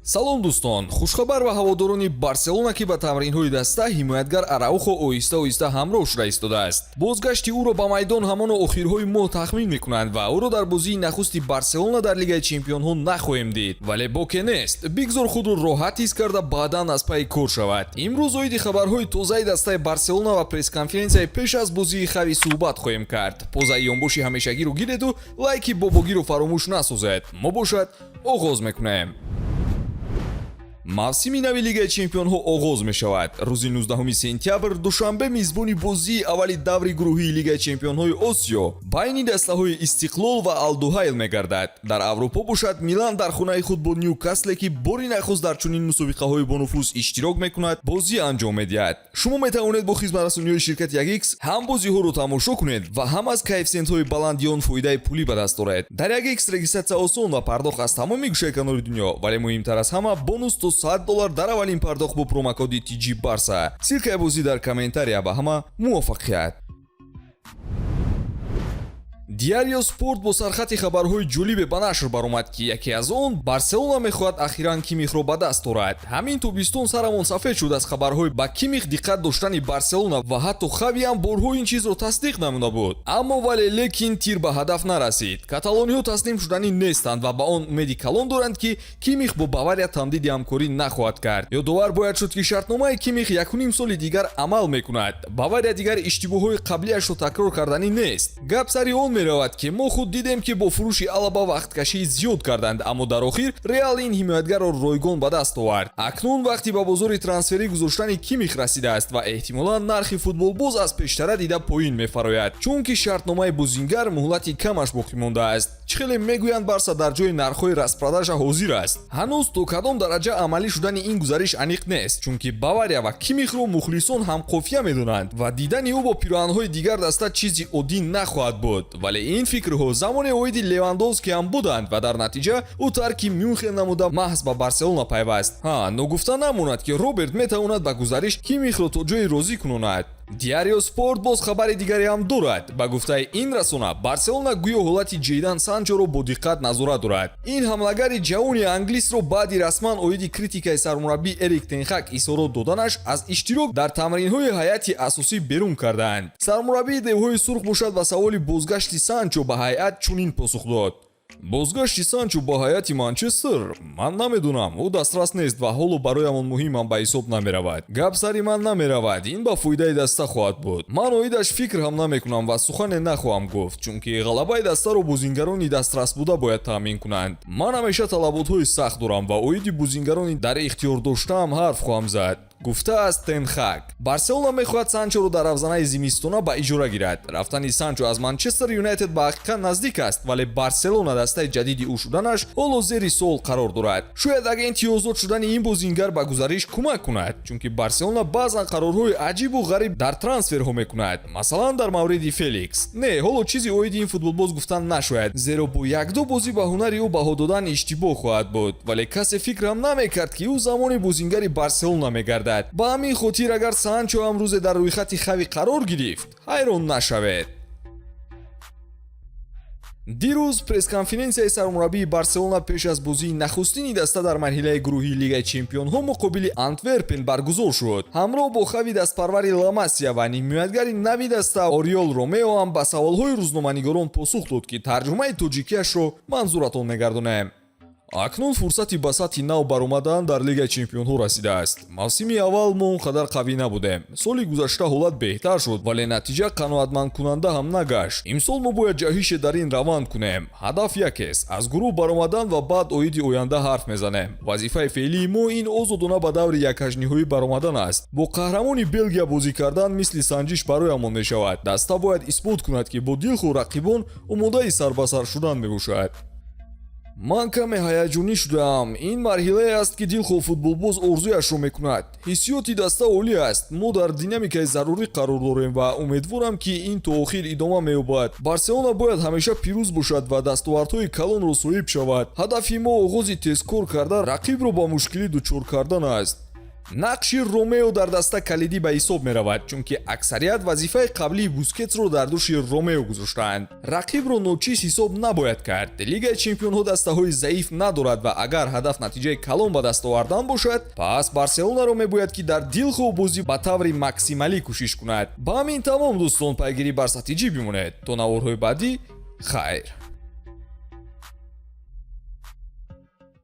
Салом, дӯстон! Хушхабар ба ҳаводорони Барселона, ки ба тамринҳои даста ҳимоятгар Араухо оҳиста оҳиста ҳамроҳ шуда истодааст. Бозгашти ӯро ба майдон ҳамоно охирҳои моҳ тахмин мекунанд ва ӯро дар бозии нахусти Барселона дар Лигаи чемпионҳо нахоҳем дид. Вале боке нест, бигзор худро роҳат ҳис карда, баъдан аз пайи кор шавад. Имрӯз оиди хабарҳои тозаи дастаи Барселона ва пресс-конференсияи пеш аз бозии Хави суҳбат хоҳем кард. Позаи ёнбоши ҳамешагиро гиреду лайки бобогиро фаромӯш насозед. Мо бошад, оғоз мекунем. Мавсими нави Лигаи чемпионҳо оғоз мешавад. Рӯзи 19 сентябр Душанбе мизбони бозии аввали даври гурӯҳии Лигаи чемпионҳои Осиё байни дастаҳои Истиқлол ва Алдуҳайл мегардад. Дар Аврупо бошад, Милан дар хонаи худ бо Нюкасле, ки бори нахуст дар чунин мусобиқаҳои бонуфуз иштирок мекунад, бозӣ анҷом медиҳад. Шумо метавонед бо хизматрасониҳои ширкати 1X ҳам бозиҳоро тамошо кунед ва ҳам аз коэффисиентҳои баланди он фоидаи пулӣ ба даст оред. Дар 1X регистрация осон ва пардохт аз тамоми гӯшаи канори дунё, вале муҳимтар аз ҳама, бонус то 100 доллар дар аввалин пардохт бо промокоди TG Барса. Ссылкаи бозӣ дар комментария. Ба ҳама муваффақият! Диарио Спорт бо сархати хабарҳои ҷолибе ба нашр баромад, ки яке аз он: Барселона мехоҳад ахиран Кимихро ба даст орад. Ҳамин тобистон сарамон сафед шуд аз хабарҳои ба Кимих диққат доштани Барселона ва ҳатто Хави ҳам борҳо ин чизро тасдиқ намуда буд. Аммо вале лекин тир ба ҳадаф нарасид. Каталониҳо таслим шуданӣ нестанд ва ба он умеди калон доранд, ки Кимих бо Бавария тамдиди ҳамкорӣ нахоҳад кард. Ёдовар бояд шуд, ки шартномаи Кимих 1,5 соли дигар амал мекунад. Бавария дигар иштибоҳҳои қаблиашро такрор карданӣ нест. Гап сари он меравад, ки мо худ дидем, ки бо фурӯши Алаба вақткашии зиёд карданд, аммо дар охир Реал ин ҳимоятгарро ройгон ба даст овард. Акнун вақти ба бозори трансферӣ гузоштани Кимих расидааст ва эҳтимолан нархи футболбоз аз пештара дида поин мефарояд, чунки шартномаи бозингар муҳлати камаш боқӣ мондааст. Чӣ хеле мегӯянд, Барса дар ҷои нархҳои распродажа ҳозир аст. Ҳанӯз то кадом дараҷа амалӣ шудани ин гузариш аниқ нест, чунки Бавария ва Кимихро мухлисон ҳамқофия медонанд ва дидани ӯ бо пироҳанҳои дигар даста чизи оддӣ нахоҳад буд. Вале ин фикрҳо замоне оиди Левандовски ҳам буданд ва дар натиҷа ӯ тарки Мюнхен намуда, маҳз ба Барселона пайваст. Ҳа, ногуфта намонад, ки Роберт метавонад ба гузариш Кимихро то ҷое розӣ кунонад. Диарио Спорт боз хабари дигаре ҳам дорад. Ба гуфтаи ин расона, Барселона гӯё ҳолати Ҷейдан Санчоро бо диққат назорат дорад. Ин ҳамлагари ҷавони англисро баъди расман оиди критикаи сармураббӣ Эрик Тенхак изҳорот доданаш аз иштирок дар тамринҳои ҳайати асосӣ берун кардаанд. Сармураббии девҳои сурх бошад, ба саволи бозгашти Санчо ба ҳайат чунин посух дод: «Бозгашти Санчо ба ҳайати Манчестер? Ман намедонам, ӯ дастрас нест ва ҳоло бароямон муҳимам ба ҳисоб намеравад. Гап сари ман намеравад, ин ба фоидаи даста хоҳад буд. Ман оидаш фикр ҳам намекунам ва сухане нахоҳам гуфт, чунки ғалабаи дастаро бозингарони дастрасбуда бояд таъмин кунанд. Ман ҳамеша талаботҳои сахт дорам ва оиди бозингарони дар ихтиёр доштаам ҳарф хоҳам зад», гуфтааст Тенхак. Барселона мехоҳад Санчоро дар равзанаи зимистона ба иҷора гирад. Рафтани Санчо аз Манчестер Юнайтед ба ҳақиқат наздик аст, вале Барселона дастаи ҷадиди ӯ шуданаш ҳоло зери суол қарор дорад. Шояд агенти озод шудани ин бозингар ба гузариш кӯмак кунад, чунки Барселона баъзан қарорҳои аҷибу ғариб дар трансферҳо мекунад, масалан, дар мавриди Феликс. Не, ҳоло чизи оиди ин футболбоз гуфтан нашояд, зеро бо якду бозӣ ба ҳунари ӯ баҳо додан иштибоҳ хоҳад буд. Вале касе фикр ҳам намекард, ки ӯ замони бозингари Барселона мегардад. Ба ҳамин хотир, агар Санчо ҳам рӯзе дар рӯйхати Хави қарор гирифт, ҳайрон нашавед. Дирӯз пресс-конференсияи сармураббии Барселона пеш аз бозии нахустини даста дар марҳилаи гурӯҳии Лигаи чемпионҳо муқобили Антверпен баргузор шуд. Ҳамроҳ бо Хави дастпарвари Ламасия ва нимҳимоятгари нави даста Ориол Ромео ҳам ба саволҳои рӯзноманигорон посух дод, ки тарҷумаи тоҷикиашро манзуратон мегардонем. «Акнун фурсати ба сатҳи нав баромадан дар Лигаи чемпионҳо расидааст. Мавсими аввал мо он қадар қавӣ набудем. Соли гузашта ҳолат беҳтар шуд, вале натиҷа қаноатмандкунанда ҳам нагашт. Имсол мо бояд ҷаҳише дар ин раванд кунем. Ҳадаф якест: аз гурӯҳ баромадан ва баъд оиди оянда ҳарф мезанем. Вазифаи феълии мо ин озодона ба даври якҳаштниҳоӣ баромадан аст. Бо қаҳрамони Белгия бозӣ кардан мисли санҷиш бароямон мешавад. Даста бояд исбот кунад, ки бо дилхоҳ рақибон омодаи сарбасар шудан мебошад. Ман каме ҳаяҷонӣ шудаам. Ин марҳилае аст, ки дилхоҳ футболбоз орзуяшро мекунад. Ҳиссиёти даста олӣ аст. Мо дар динамикаи зарурӣ қарор дорем ва умедворам, ки ин то охир идома меёбад. Барселона бояд ҳамеша пирӯз бошад ва дастовардҳои калонро соҳиб шавад. Ҳадафи мо оғози тезкор карда, рақибро ба мушкилӣ дучор кардан аст». Нақши Ромео дар даста калидӣ ба ҳисоб меравад, чунки аксарият вазифаи қаблии Бускетсро дар дӯши Ромео гузоштаанд. Рақибро ночиз ҳисоб набояд кард. Лигаи чемпионҳо дастаҳои заиф надорад ва агар ҳадаф натиҷаи калон ба даст овардан бошад, пас Барселонаро мебояд, ки дар дилхоҳ бозӣ ба таври максималӣ кӯшиш кунад. Ба ҳамин тамом, дӯстон. Пайгирӣ Барса Тҷ бимонед. То наворҳои баъдӣ, хайр.